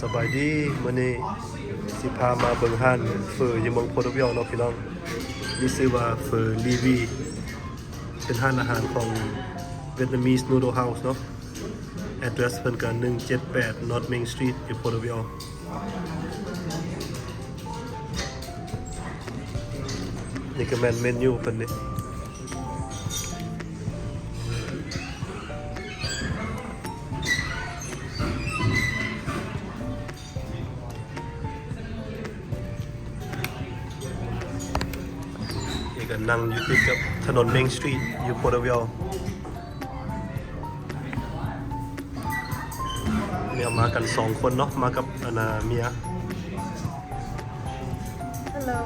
ສະບາຍດີ ມື້ນີ້ຊິພາມາເບິ່ງຮ້ານເຝີຢູ່ເມືອງໂພລາເວລເນາະພີ່ນ້ອງ ມີຊື່ວ່າເຝີລີວີ ເປັນຮ້ານອາຫານຂອງ Vietnamese Noodle House ເນາະ. ແອັດເດຣສເພິ່ນກະ ໜຶ່ງເຈັດແປດ North Main Street ຢູ່ໂພລາເວລ. ນີ້ກະແມ່ນເມນູເພິ່ນເດ້. ນີ້ກະນັ່ງຢູ່ຕິດກັບຖະໜົນ Main Street ຢູ່ໂພລາເວລ. ນີ້ເຮົາມາກັນສອງຄົນເນາະ ມາກັບອັນນາເມຍ. Hello.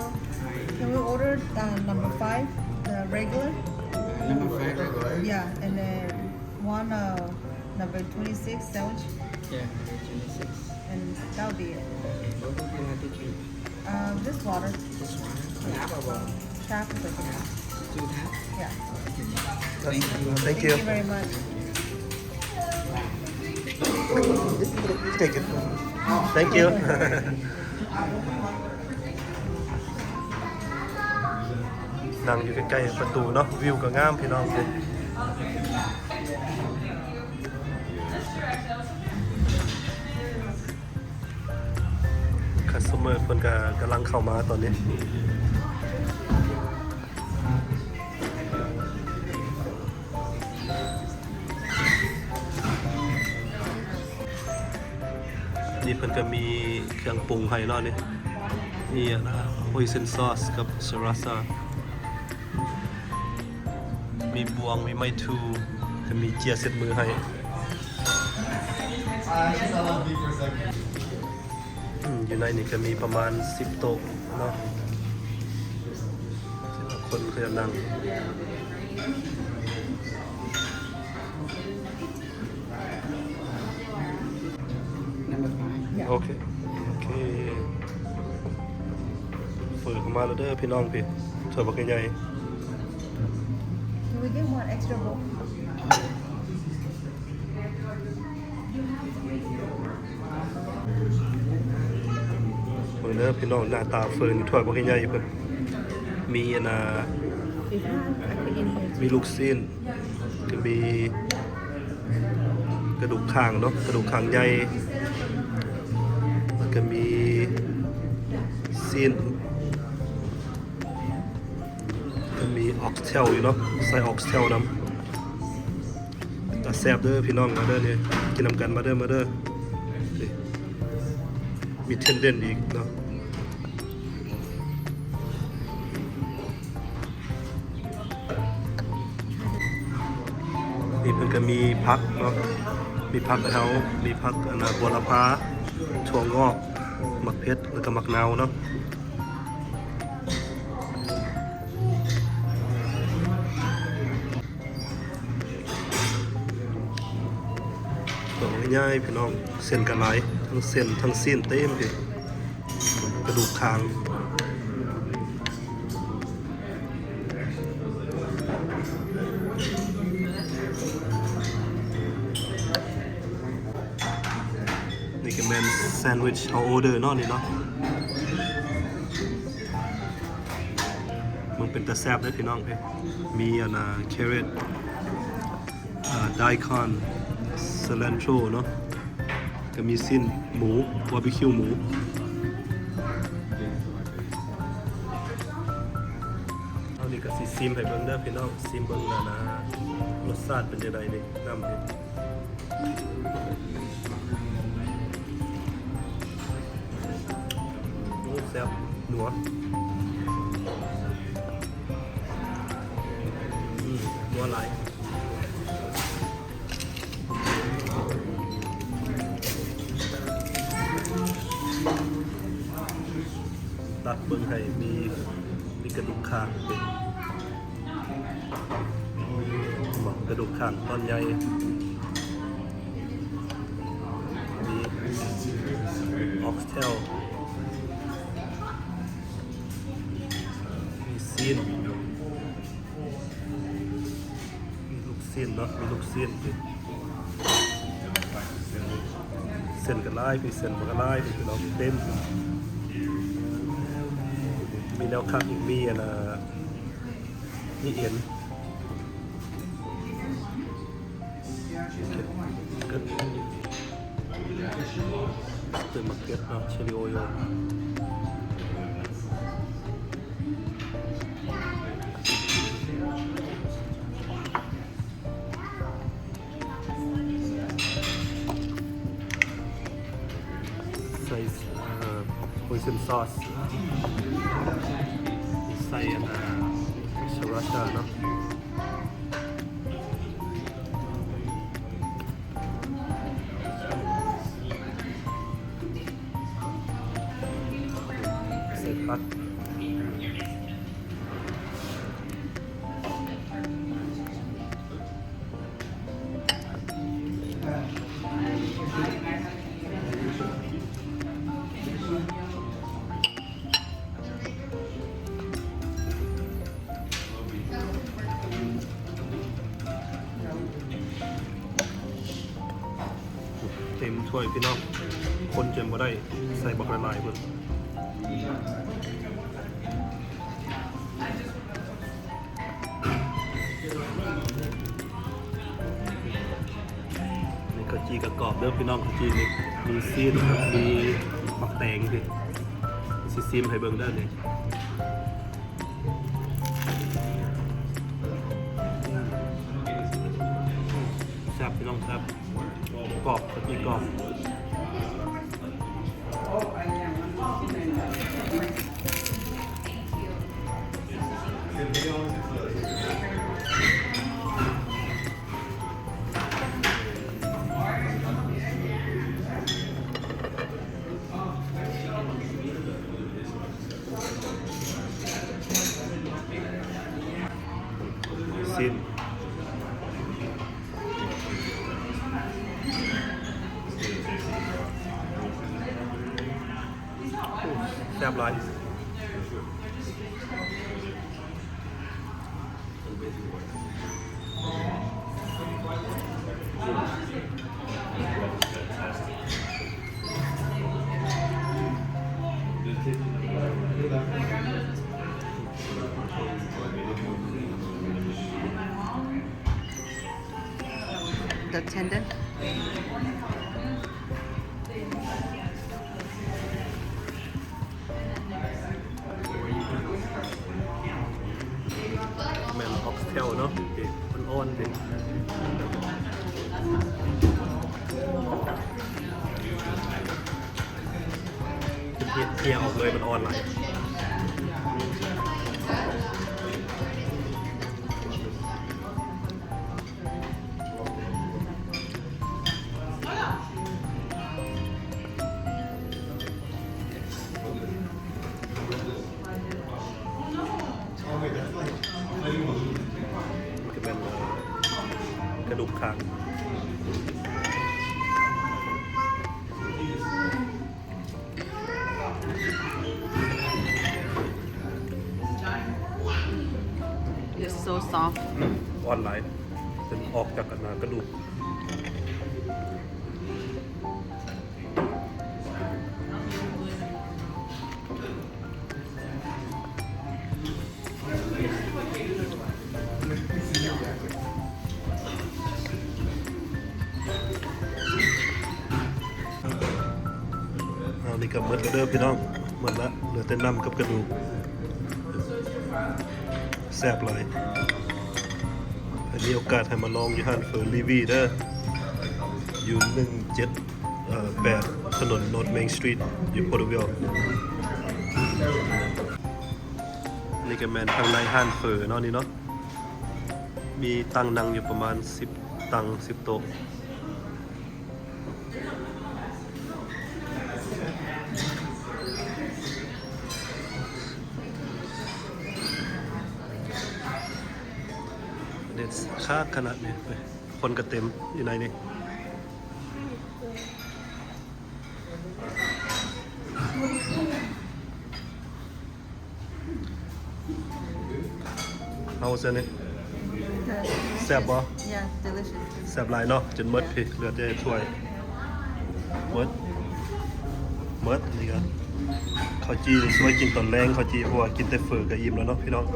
Can we order, uh, number five, the regular? Number five regular? Yeah, and then one, uh, number twenty-six sandwich. Yeah, number twenty-six. And that'll be it. What would you like to drink? Um, just water. Just water? Tap or bottle? Tap is okay. Tap? Two tap? Yeah. Thank you. Thank you. Thank you very much. Take it. Thank you. ນັ່ງຢູ່ໃກ້ໆປະຕູເນາະ ວິວກະງາມພີ່ນ້ອງເອີຍ. ຄັສໂຕເມີເພິ່ນກະກຳລັງເຂົ້າມາຕອນນີ້. ນີ້ເພິ່ນກະມີເຄື່ອງປຸງໃຫ້ເນາະນີ້ ມີອັນນາ ໂຮຍເຊັນຊອສກັບຊາລາຊາ ມີບ່ວງ ມີໄມ້ທູ ກະມີເຈ້ຍເຊັດມືໃຫ້. ອືມ ຢູ່ໃນນີ້ກະມີປະມານສິບໂຕະເນາະ ຄົນເຂົາເຈົ້ານັ່ງ. Number five. ໂອເຄ ໂອເຄ ເຝີເຂົ້າມາແລ້ວເດີພີ່ນ້ອງ ພີ່ ຖ້ວຍບັກໃຫຍ່. Can we get one extra bowl? ເບິ່ງເດີພີ່ນ້ອງ ໜ້າຕາເຝີ ຖ້ວຍບັກໃຫຍ່ເພິ່ນ ມີອັນນາ If not, I could eat here. ມີລູກຊີ້ນ ກະມີກະດູກຂ້າງເນາະ ກະດູກຂ້າງໃຫຍ່ ແລ້ວກະມີຊີ້ນ ກະມີອອກເທວຢູ່ເນາະ ໃສ່ອອກເທວນຳ. ຕາແຊບເດີພີ່ນ້ອງ ມາເດີນີ້ ກິນນຳກັນ ມາເດີ ມາເດີ. ນີ້ ມີເທັນເດັນອີກເນາະ. ນີ້ເພິ່ນກະມີຜັກເນາະ ມີຜັກເຮົາ ມີຜັກອັນນາ ບົວລະພາ ຖົ່ວງອກ ໝາກເຜັດ ແລ້ວກະໝາກນາວເນາະ. ຕົວໃຫຍ່ໆ ພີ່ນ້ອງ ເສັ້ນກະຫຼາຍ ທັງເສັ້ນທັງຊີ້ນເຕັມເລີຍ ກະດູກຂ້າງ. ນີ້ກະແມ່ນແຊນວິດເຮົາອໍເດີເນາະ ນີ້ເນາະ. ມັນເປັນຕາແຊບເດີພີ່ນ້ອງ ເພ ມີອັນນາ ແຄຣອດ ອາ ໄດຄອນ ຊິແລນໂທຣເນາະ ກະມີຊີ້ນໝູ ບາບີຄິວໝູ. ເຮົານີ້ກະຊິຊີມໃຫ້ເບິ່ງເດີພີ່ນ້ອງ ຊີມເບິ່ງອັນນາ ລົດຊາດເປັນຈັ່ງໃດນີ້ ນ້ຳນີ້. ໂອ້ ແຊບ ນົວ ອືມ ນົວຫຼາຍ. ຕັດເບິ່ງໃຫ້ມີ ມີກະດູກຂ້າງເດ້ ກະດູກຂ້າງຕອນໃຫຍ່ ມີອອກເທວ ມີຊີ້ນ ມີລູກຊີ້ນເນາະ ມີລູກຊີ້ນ ແຊ ເສັ້ນກໍຫຼາຍ ມີເສັ້ນມັນກໍຫຼາຍ ພີ່ນ້ອງ ເຕັມ. ມີແນວຄັກອີກ ມີອັນນ່າ ມີເອັນ ເປັນໝາກເກັດເນາະ ເຊຣີໂອໂຍ. ໃສ່ ເອີ ໂຮຍເຊັນຊອສ ໃສ່ອັນນ່າ ສະຣັດຊາເນາະ. ໃສ່ຜັກ ເຕັມຖ້ວຍພີ່ນ້ອງ ຄົນຈົນບໍ່ໄດ້ ໃສ່ບັກຫຼາຍໆເບິ່ງ. ນີ້ເຂົ້າຈີ່ກໍກອບເດີພີ່ນ້ອງ ເຂົ້າຈີ່ນີ້ມີຊີ້ນ ມີໝາກແຕງ ຊິຊີມໃຫ້ເບິ່ງເດີນີ້. ແຊບພີ່ນ້ອງ ແຊບ ກອບ ເຂົ້າຈີ່ກອບ. ຊີ້ນ ແຊບຫຼາຍ. ແມ່ນອອກເທວເນາະ ອ່ອນໆ ເດ ເພຍອອກເລີຍ ມັນອ່ອນຫຼາຍ. ກະດູກຄາງ. ເປັນ so soft ອືມ ອ່ອນຫຼາຍ ເປັນອອກຈາກອັນນ່າກະດູກ. ອັນນີ້ກໍໝົດແລ້ວເດີພີ່ນ້ອງ ໝົດລະ ເຫຼືອແຕ່ນ້ຳກັບກະດູກ. ແຊບຫຼາຍ. ໃຜມີໂອກາດໃຫ້ມາລອງຢູ່ຮ້ານເຝີລີວີເດີ ຢູ່ໜຶ່ງເຈັດ ເອີ ແປດ ຖະໜົນ North Main Street ຢູ່ Porterville. ນີ້ກໍແມ່ນທາງໃນຮ້ານເຝີເນາະ ນີ້ເນາະ ມີຕັ່ງນັ່ງຢູ່ປະມານສິບຕັ່ງ ສິບໂຕະ. ເດັດຄັກຂະໜາດນີ້ ຄົນກະເຕັມຢູ່ໃນນີ້. ເຮົາເຊິ່ນນີ້ ແຊບບໍ່? Yeah, delicious. ແຊບຫຼາຍເນາະ ຈົນໝົດພີ້ ເຫຼືອແຕ່ຖ້ວຍ. ໝ ໝົດ ໝົດ ອັນນີ້ກໍເຂົ້າຈີ່ນີ້ຊິໄວ້ກິນຕອນແລງ ເຂົ້າຈີ່ ເພາະວ່າກິນແຕ່ເຝີກໍອີ່ມແລ້ວເນາະພີ່ນ້ອງ. ທ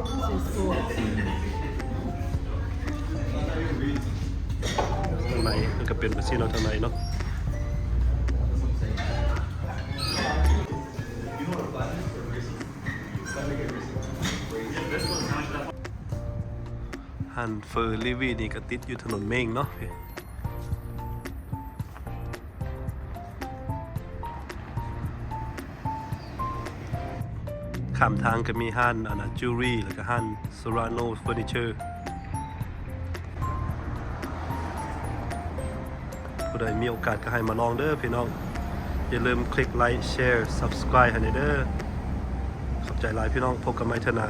າງໃນມັນກໍເປັນແບບຊີ້ເນາະ ທາງໃນເນາະ. ຮ້ານເຝີລີວີນີ້ກໍຕິດຢູ່ຖະໜົນເມັງເນາະ. ຂ້າມທາງກໍມີຮ້ານ ອັນນ່າ Jewelry ແລ້ວກໍຮ້ານ Serrano Furniture. ຜູ້ໃດມີໂອກາດກໍໃຫ້ມາລອງເດີພີ່ນ້ອງ. ຢ່າລືມຄລິກໄລຄ໌ ແຊຣ ຊັບສະຄຣາຍບ໌ໃຫ້ແດ່ເດີ. ຂອບໃຈຫຼາຍພີ່ນ້ອງ. ພົບກັນໃໝ່ເທື່ອໜ້າ.